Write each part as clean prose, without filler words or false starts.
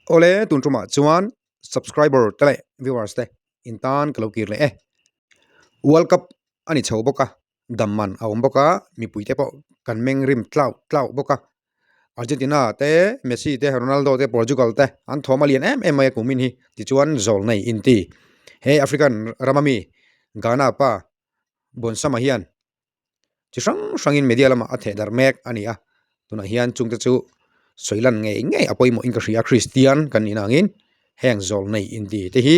Awle tun tumah chuan subscriber te leh viewers te in tan ka lo kir leh e. World Cup a ni chho bawk a, dam man a awm bawk a, mipui te pawh kan meng rim tlau tlau bawk a. Argentina te, Messi te, Ronaldo te, Portugal te an thawm a lian em em mai a kumin hi tichuan zawl nei inti. He African rama mi Ghana pa Bonsama hian chi hrang hrangin media lamah a theh darh mek a ni a, tunah hian chungte chu sawi lan ngei ngei a pawimawh in ka hria a, Kristian kan nih nangin heng zawl nei inti te hi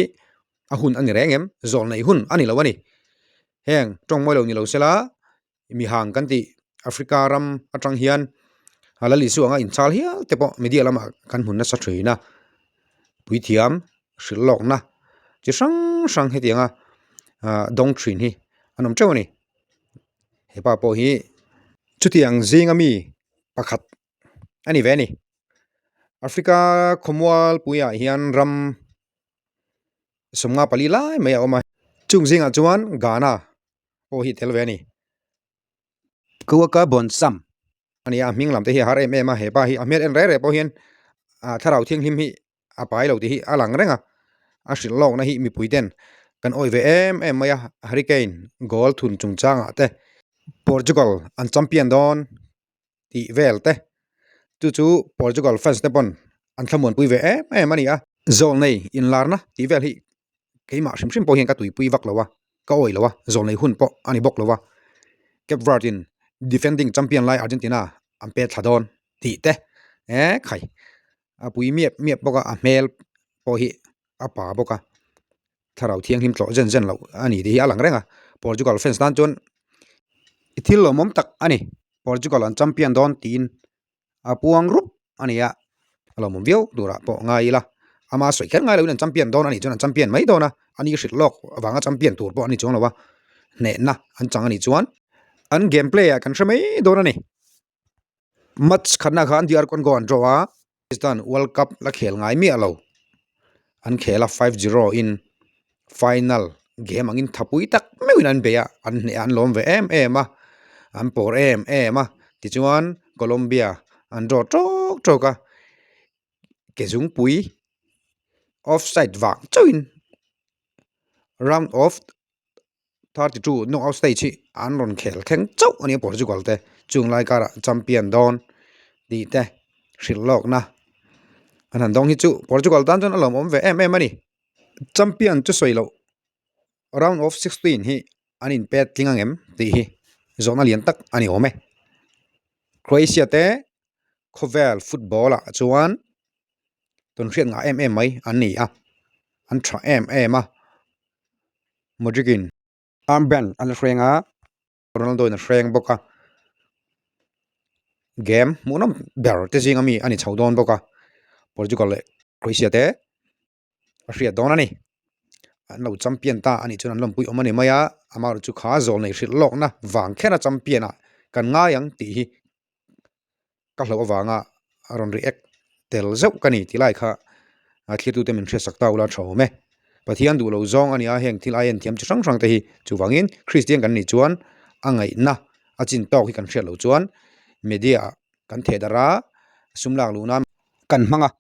a hun a ni reng em? Zawl nei hun a ni lo a ni. Heng tawng mawi lo ni lo sela mihang kan tih Africa ram atang hian a lal Isua anga inchal hial te pawh media lamah kan hmu nasa thin a, puithiam hrilh lawkna chi hrang hrang hetianga ah dawng thin hi an awm teuh a ni. Hepa pawh hi chutiang zinga mi pakhat a ni ve a ni. Africa khawmual puiah hian ram 54 lai mai a awm a, chung zingah chuan Ghana pawh hi a tel ve a ni. Kuaka Bonsam a ni a, a hming lam te hi a har em em a, hepa hi a hmel en reng reng pawh hian ah thlarau thianghlim hi a pai lo tih hi a lang reng a, a hrilh lawkna hi mipui ten kan awih ve em em mai a, Harry Kane goal thun chungchangah te Portugal an champion dawn tih vel te chu chu Portugal fans te pawn an thlamuanpui ve em em a ni a. Zawlnei inlarna tih vel hi keimah hrim hrim pawh hian ka tuipui vak lo a, ka awih lo a, zawlnei hun pawh a ni bawk lo a, Cape Verde in defending champion lai Argentina an pet thla dawn tih te eh khai. A pui miap miap bawk a, a hmel pawh hi a pa bawk a, thlarau thianghlim tlawh zen zen loh a ni tih hi a lang reng a, Portugal fans tan chuan i thil lawmawm tak a ni, Portugal an champion dawn tiin a puang rup a ni a, a lawmawm viau turah pawh ngai ila, ama sawi kher ngai loin an champion dawn a nih chuan an champion mai dawn a, a ni hrilh lawk avanga champion tur pawh a ni chuang lo a, hnehna an chang a nih chuan an game play ah kan hre mai dawn a ni. Match khatna khan DR Congo an draw a, Pakistan World Cup la khel ngai miah lo. An khel a 5-0 in final game angin thapui tak meuhin an bei a, an hneh a, an lawm ve em em a, an pawr em em a. Tichuan Colombia an draw tawk tawk a, ke zungpui offside vang chauhin round of 32 knockout stage hi an rawn khel thleng chauh a nia Portugal te chung lai karah champion dawn tih te hrilh lawkna an han dawng hi chu Portugal tan chuan a lawmawm ve em em a ni champion chu sawi loh round of 16 hi an in pet tling ang em tih hi zawhna lian tak a ni awm e Croatia te khawvel football ah chuan tawn hriat ngah em em mai an ni a an tha em em a. Modric in armband a la hreng a Ronaldo in a hreng bawk a game hmuhnawm ber te zinga mi a ni chho dawn bawk a Portugal leh Croatia te a hriat dawn a ni an lo champion ta a nih chuan an lawmpui awm a ni mai a amaherawhchu kha zawl nei hrilh lawkna vang kher a champion ah kan ngai ang tih hi. ka hlauh avanga a rawn react tel zeuh ka ni tih lai kha a thlir tute min hriatsak ta ula tha awm e. Pathian duh lo zawng a ni a, heng thil ai en thiam chi hrang hrang te hi chuvangin Kristian kan nih chuan a ngaihna a chin tawk hi kan hriat loh chuan media ah kan theh darh a, sum lak luh nan kan hmang a,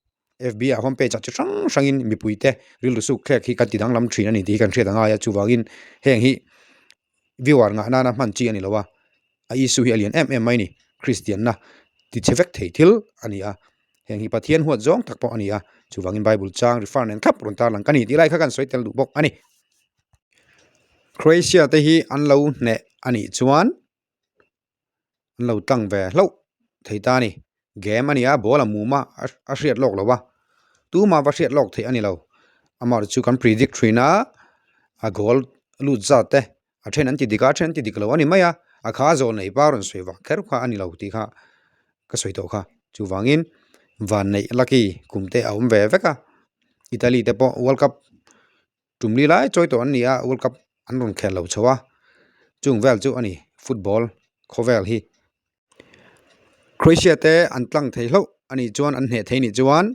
FB ah home page ah chi hrang hrangin mipui te rilru suk thlek hi kan ti danglam thin a ni tih hi kan hriat a ngai a, chuvangin heng hi viewer ngah nana hman chi a ni lo a, a issue hi a lian em em mai a ni Kristianna ti chhe vek thei thil a ni a, heng hi Pathian huat zawng tak pawh a ni a, chuvangin Bible chang refer nen thlap rawn tarlang ka ni tih lai kha kan sawi tel duh bawk a ni. Croatia te hi an lo hneh a nih chuan an lo tlang ve hlauh thei ta a ni. Game a ni a, ball a mum a, a hriat lawk lo a, tumah va hriat lawk theih a ni lo. Amaherawhchu chu kan predict thin a, a goal lut zat te a then an ti dik a, a then an ti dik lo a ni mai a, a kha zawl nei pa rawn sawi vak kher kha a ni lo tih kha ka sawi tawh kha. Chuvangin vanneih lucky kum te a awm ve vek a, Italy te pawh world cup Tum li lai chawi tawh an ni a, World Cup an rawn khel lo chho a, chung vel chu a ni football khawvel hi. Croatia te an tlang thei hlauh a nih chuan an hneh thei nih chuan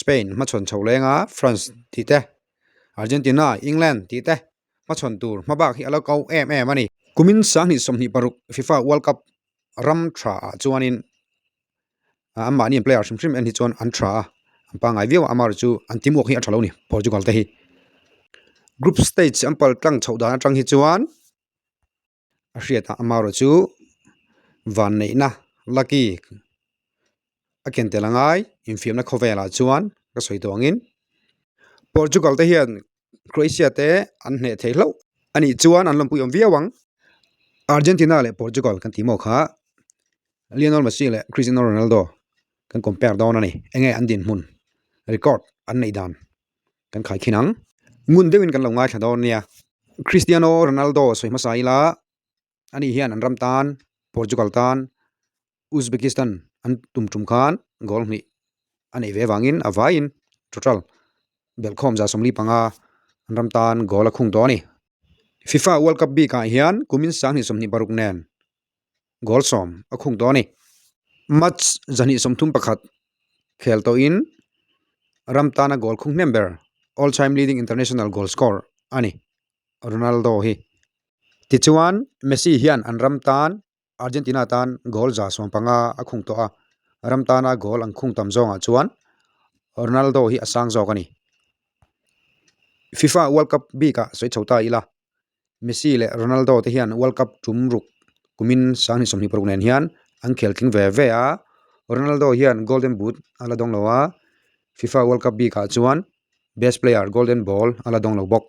Spain hmachhawn chho leng a, France tih te, Argentina, England tih te hmachhawn tur hmabak hi a lo ko em em a ni. Kumin 2026 FIFA World Cup ram tha ah chuanin An mahni an player hrim hrim en hi chuan an tha a. An pangngai viau a, amaherawhchu chu an teamwork hi a tha lo a ni Portugal te hi. Group stage an pal tlang chhoh dan atang hi chuan a hriat a, amaherawhchu chu vanneihna lucky a ken tel a ngai infiamna khawvelah chuan ka sawi tawh angin Portugal te hian Croatia te an hneh thei hlauh a nih chuan an lawmpui awm viau ang. Argentina leh Portugal kan tih maw kha Lionel Messi leh Cristiano Ronaldo kan compare dawn a ni. Enge an dinhmun record an neih dan kan khai khin ang. Ngun deuhin kan lo ngaithla dawn nia. Cristiano Ronaldo sawi hmasa ila ani hian an ram tan Portugal tan Uzbekistan an tum tum khan goal hnih a neih ve avangin a vaiin total belhkhawm za 45 an ram tan goal a khung tawh a ni. FIFA World Cup bikah hian kumin 2026 nen goal sawm a khung tawh a ni. Match 231 khel tawhin ram tana goal khung hnem ber all time leading international goal scorer a ni Ronaldo hi. Tichuan Messi hian an ram tan Argentina tan goal 15 a khung tawh a, ram tana goal an khung tam zawngah chuan Ronaldo hi a sang zawk a ni. FIFA World Cup bikah sawi chho ta ila, Messi leh Ronaldo te hian World Cup tum ruk kumin 2026 nen hian an khel tling ve ve a, Ronaldo hian Golden Boot a la dawng lo a, FIFA World Cup bikah chuan Best Player Golden Ball a la dawng lo bawk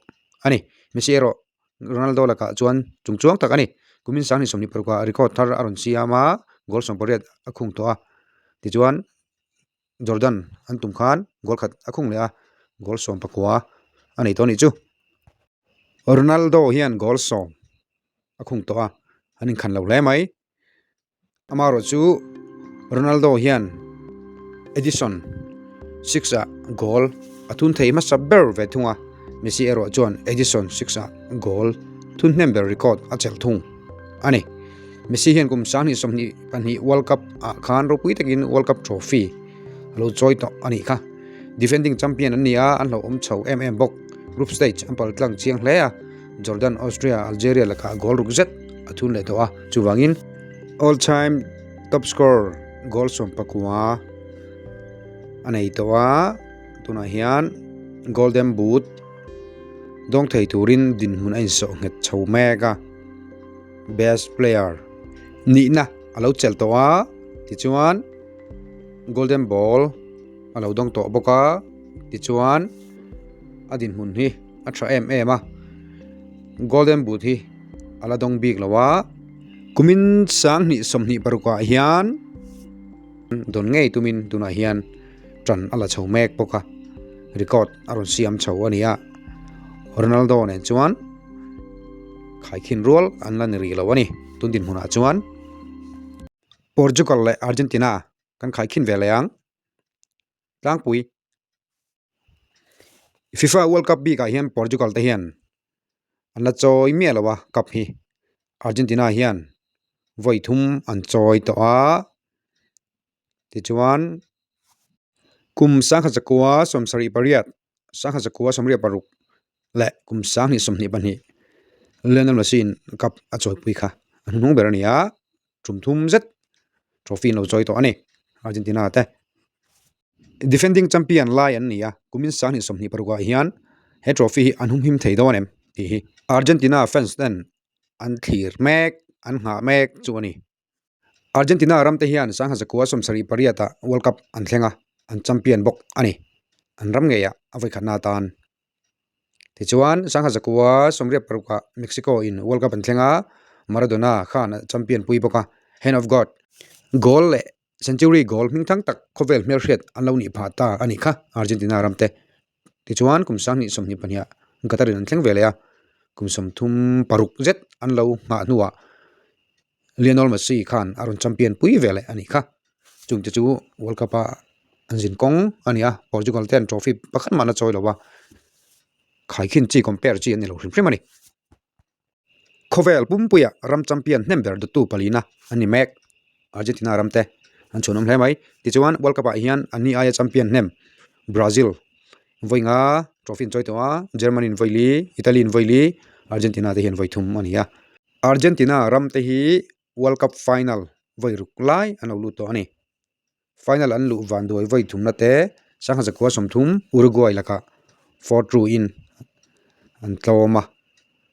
a ni. Messi erawh Ronaldo lakah chuan chung chuang tak a ni. Kumin 2026 ah record thar a rawn siam a, goal 18 a khung tawh a. Tichuan Jordan an tum khan goal khat a khung leh a, goal 19 a nei tawh a nih chu. Ronaldo hian goal 10 a khung tawh a, an inkhan lo hle mai. Amaherawh chu Ronaldo hian edition six ah goal a thun thei hmasa ber ve thung a, Messi erawh chuan edition six ah goal thun hnem ber record a chelh thung a ni. Messi hian kum 2022 World Cup ah khan ropui takin World Cup trophy a lo chawi tawh a nih kha. Defending champion an ni a, an hlauhawm chho em em bawk. Group stage an pal tlang chiang hle a. Jordan, Austria, Algeria lakah goal ruk zet a thun leh tawh a, chuvangin all time top scorer goal 19 a nei tawh a, tunah hian golden boot dawng thei turin dinhmun a insawh nghet chho mek a, best player nihna a lo chelh tawh a, tichuan golden ball a lo dawng tawh bawk a, tichuan a dinhmun hi. a tha em em a golden boot hi a la dawng bik lo a kumin 2026 ah hian dawn ngei tumin tunah hian tan a la chho mek bawk a record a rawn siam chho a ni a Ronaldo nen chuan khaikhin rual an la ni rih lo a ni tun dinhmunah chuan Portugal leh Argentina kan khaikhin ve leh ang tlangpui. FIFA World Cup bikah hian Portugal te hian an la chawi miah lo a cup hi Argentina hian vawi thum an chawi tawh a tichuan kum 1978 1986 leh kum 2022 Lionel Messi in cup a chawipui kha a hnuhnung ber a ni a tum thum zet trophy an lo chawi tawh a ni Argentina te. Defending champion lai an ni a, kumin 2026 ah hian he trophy hi an humhim thei dawn em tih hi Argentina fans ten an thlir mek, an nghah mek chu a ni. Argentina ram te hian 1978 ah World Cup an thleng a, an champion bawk a ni. An ram ngeiah a vawikhatna atan. Tichuan 1986 ah Mexico in World Cup an thleng a, Maradona khan a champion pui bawk a, Hand of God goal leh Century goal hming thang tak khawvel hmelhriat an lo nih phah ta a nih kha Argentina ram te. Tichuan kum 2022 ah Qatar in an thleng ve leh a, kum 36 zet an lo nghah hnuah Lionel Messi khan a rawn champion pui ve leh a nih kha. Chungte chu World Cup a an zin kawng a ni a, Portugal ten trophy pakhat mahna chawi lo a, khaikhin chi compare chi an ni lo hrim hrim a ni. Khawvel pumpuia ram champion hnem ber dawttu palina an ni mek. Argentina ram te an chhuanawm hle mai. Tichuan World Cup ah hian an ni aia champion hnem Brazil vawi nga trophy an chawi tawh a, Germany in vawi li, Italy in vawi li, Argentina te hian vawi thum a ni a. Argentina ram te hi World Cup final vawi ruk lai an lo lut tawh a ni. Final an luh van duai vawi thumna te, Sangha zakua 30 Uruguay lakah 4-2 in an tlawm a,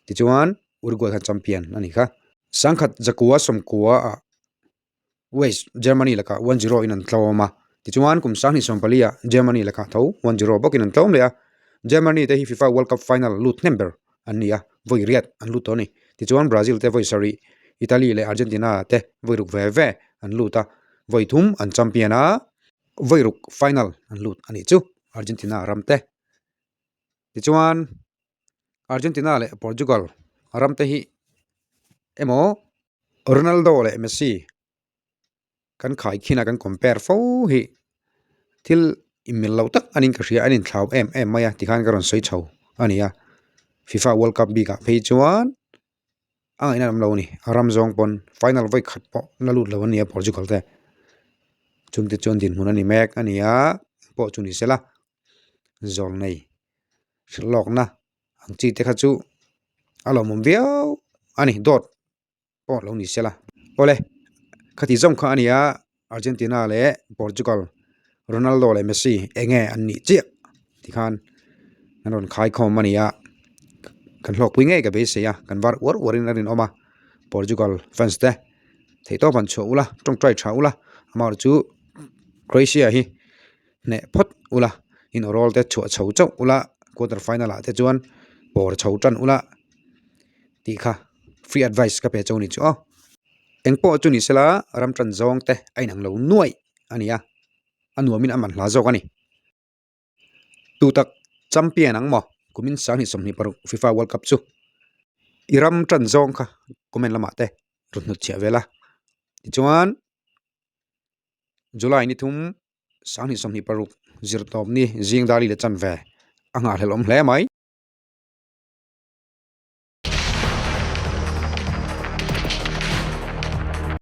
tichuan Uruguay khan champion a nih kha. Sangkhat zakua 90 ah West Germany lakah 1-0 in an tlawm a, tichuan kum 2014 ah Germany lakah tho 1-0 bawkin an tlawm leh a. Germany te hi FIFA World Cup final lut hnem ber an ni a, vawi riat an lut tawh a ni. Tichuan Brazil te vawi sarih, Italy leh Argentina te vawi ruk ve ve an lut a, vawi thum an champion a, vawi ruk final an lut a nih chu Argentina ram te. Tichuan Argentina leh Portugal ram te hi emaw Ronaldo leh Messi kan khai khin a kan compare fo hi thil inmil loh tak anin ka hria a inthlau em em mai a tikhan ka rawn sawi chho a ni a FIFA world cup bik ah phei chuan a ngaihna an awm lo a ni a ram zawng pawn final vawi khat pawh la lut lo a ni a Portugal te chungte chuan dinhmun a ni mek a ni a pawh chu ni sela zawl nei hrilh lawkna ang chi te kha chu a lawmawm viau a ni dawt. pawh lo ni sela. Awle, khati zawng kha a nia Argentina leh Portugal, Ronaldo leh Messi eng nge an nih chiah tikhan an rawn khai khawm a ni a, kan hlawkpui ngei ka beisei a, kan var uar uarin a rinawm a, Portugal fans te theihtawp han chhuah ula, tawngtai tha ula, amaherawh chu Croatia hi hneh phawt ula, in awrawl te chhuah chho chauh ula, quarter final ah te chuan bawr chho tan ula tih kha free advice ka pe chauh a ni chu aw. Engpawh chu ni sela ram tan zawng te a inang lo nuaih a ni a, a nuamin a man hla zawk a ni. Tu tak champion ang maw kumin 2026 FIFA World Cup chu i ram tan zawng kha comment lamah te rawn hnut chhiah vel a, tichuan July ni thum 2026 zirtawpni zing dali leh chanve a nghahhlelh awm hle mai.